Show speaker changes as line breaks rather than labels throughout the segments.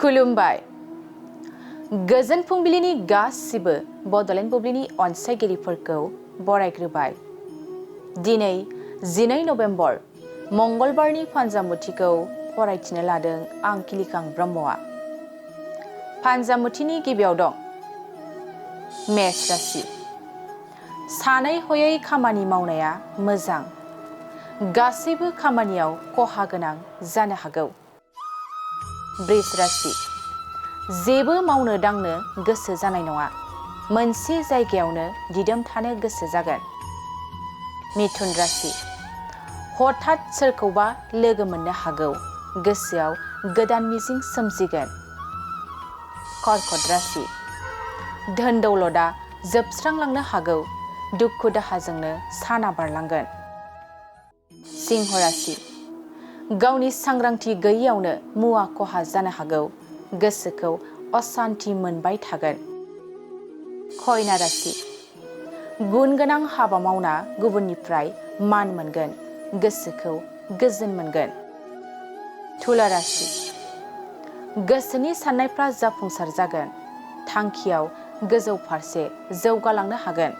खुलुमबाय। गोजोन फुंबिलिनि गासिबो बड'लेण्ड बुब्लिनि अनसायगिरिफोरखौ बरायग्रोबाय। दिनै 12 नभेम्बर मंगलबारनि फान्जामुथिखौ फरायथिनो लादों आं किलिकां ब्रह्मआ। फान्जामुथिनि गिबियाव दं मेष राशि। सानै हयै खामानि मावनाया मोजां। गासैबो खामानियाव खहा गोनां जानो हागौ। वृष राशि। जेबो मावनो दांनो गोसो जानाय नङा। मोनसे जायगायावनो दिदोम थानो गोसो जागोन। मिथुन राशि। हठाৎ सोरखौबा लोगो मोननो हागौ। गोसोआव गोदान मिजिं सोमजिगोन। कर्कट राशि। धोन दौलतआ जोबस्रांलांनो हागौ। दुखु दाहाजोंनो साना बारलांगोन। सिंह राशि। गावनि सांग्रांथि गैयैयावनो मुवा खहा जानो हागौ। गोसोखौ असान्थि मोनबाय थागोन। कन्या राशि। गुन गोनां हाबा मावना गुबुननिफ्राय मान मोनगोन। गोसोखौ गोजोन मोनगोन। तुला राशि। गोसोनि साननायफ्रा जाफुंसार जागोन। थांखियाव गोजौ फारसे जौगालांनो हागोन।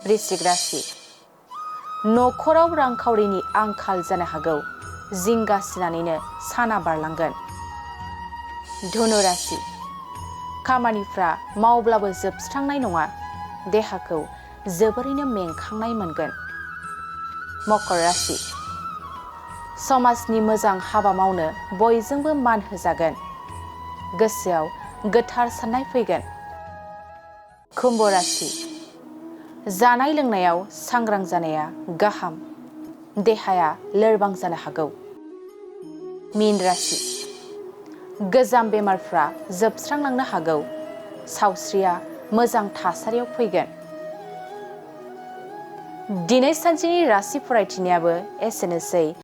वृश्चिक राशि। नखराव रांखावरिनि आंखाल जानो हागौ। जिंगासिनानैनो साना बारलांगोन। धनु राशि। खामानिफ्रा मावब्लाबो जोबस्रांनाय नङा। देहाखौ जोबोरैनो मेंखांनाय मोनगोन। मकर राशि। समाजनि मोजां हाबा मावनो बयजोंबो मान होजागोन। गोसोआव गोथार साननाय फैगोन। कुम्भ राशि। जानाय लोंनायाव सांग्रां जानाया गाहाम। देहाया लोरबां जानो हागौ। मीन राशि। गोजाम बेमारफ्रा जोबस्रांलांनो हागौ। सावस्रिया मोजां थासारियाव फैगोन। दिनै सानसेनि राशि फरायथिनायाबो एसेनोसै।